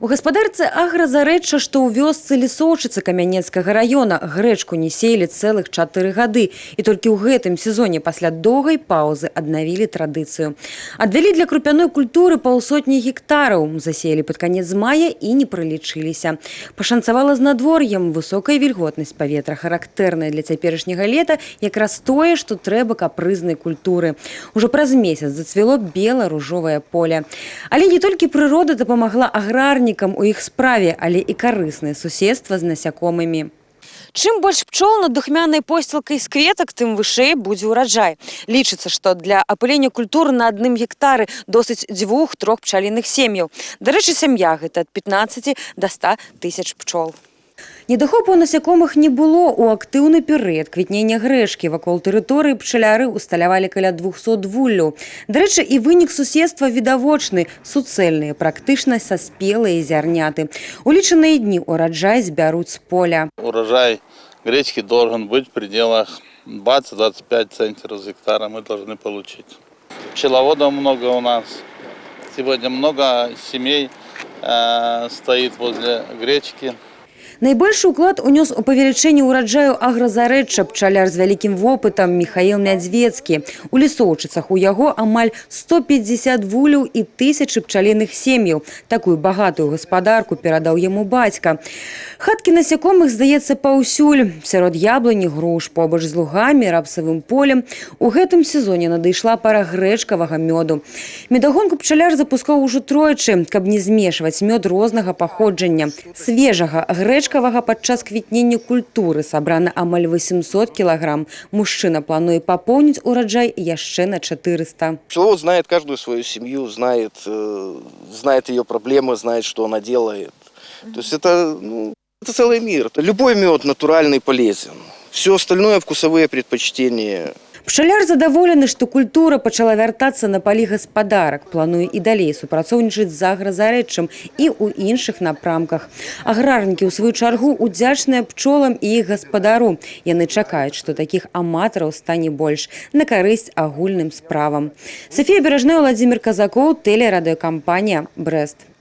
У гаспадарцы «Агразарэчча», што ў вёсцы Лісоўчыцы Камянецкага раёна, грэчку не сеялі цэлых 4 гады. І толькі ў гэтым сезоне пасля доўгай паўзы аднавілі традыцыю. Адвялі для крупяной культуры паўсотні гектараў, засеялі пад канец мая і не пралічыліся. Пашанцавала з надвор'ем, высокая вільготнасць паветра, характэрная для цяперашняга лета, якраз тое, што трэба капрызнай культуры. Ужо праз месяц зацвіло бела-ружовае поле. Але не толькі прырода дапамагла аграрнікам у іх справе, але і карыснае суседства з насякомымі. Чым больш пчол над духмянай посцілкай з кветак, тым вышэй будзе ўраджай. Лічыцца, што для апылення культур на 1 гектары досыць дзвюх-трох пчаліных сем'яў. Дарэчы, сям'я гэта ад 15 да 100 тысяч пчол. Недахопу насякомых не было ў актыўны перыяд квітнення грэчкі. Вакол тэрыторыі пчаляры усталявалі каля 200 вулляў. Дарэчы, і вынік суседства відавочны, суцэльныя, практычна саспелыя зярняты. У лічаныя дні ўраджай збяруць з поля. Урожай гречки должен быть в пределах 20-25 центнеров с гектара мы должны получить. Пчеловодов много у нас. Сегодня много семей стоит возле гречки. Найбольшы ўклад унёс у павелічэнне ўраджаю «Агразарэчча» пчаляр з вялікім вопытам Міхаіл Мядзвецкі. У Лісоўчыцах у яго амаль 150 вуляў і тысячы пчаліных сем'яў. Такую багатую гаспадарку перадаў яму бацька. Хаткі насякомых, здаецца, паўсюль. Сярод яблыні, груш, побач з лугамі, рапсавым полем. У гэтым сезоне надышла пара грэчкавага мёду. Медагонку пчаляр запускаў ужо тройчы, каб не змешваць мёд рознага паходжання. Свежага грэчкавага падчас квітнення культуры сабрана амаль 800 кілаграм. Мужчына плануе папоўніць ураджай яшчэ на 400. Пчеловод знает каждую свою семью, знает ее проблемы, знает, что она делает. То есть это, ну, это целый мир. Любой мед натуральный полезен. Все остальное — вкусовые предпочтения. Пчаляр задаволены, што культура пачала вяртацца на палі гаспадарак, плануе і далей супрацоўнічаць з «Агразарэччам» і ў іншых напрамках. Аграрнікі, ў сваю чаргу, удзячныя пчолам і іх гаспадару. Яны чакаюць, што такіх аматараў стане больш на карысць агульным справам. Сафія Беражная, Уладзімір Казакоў, тэлерадыёкампанія «Брэст».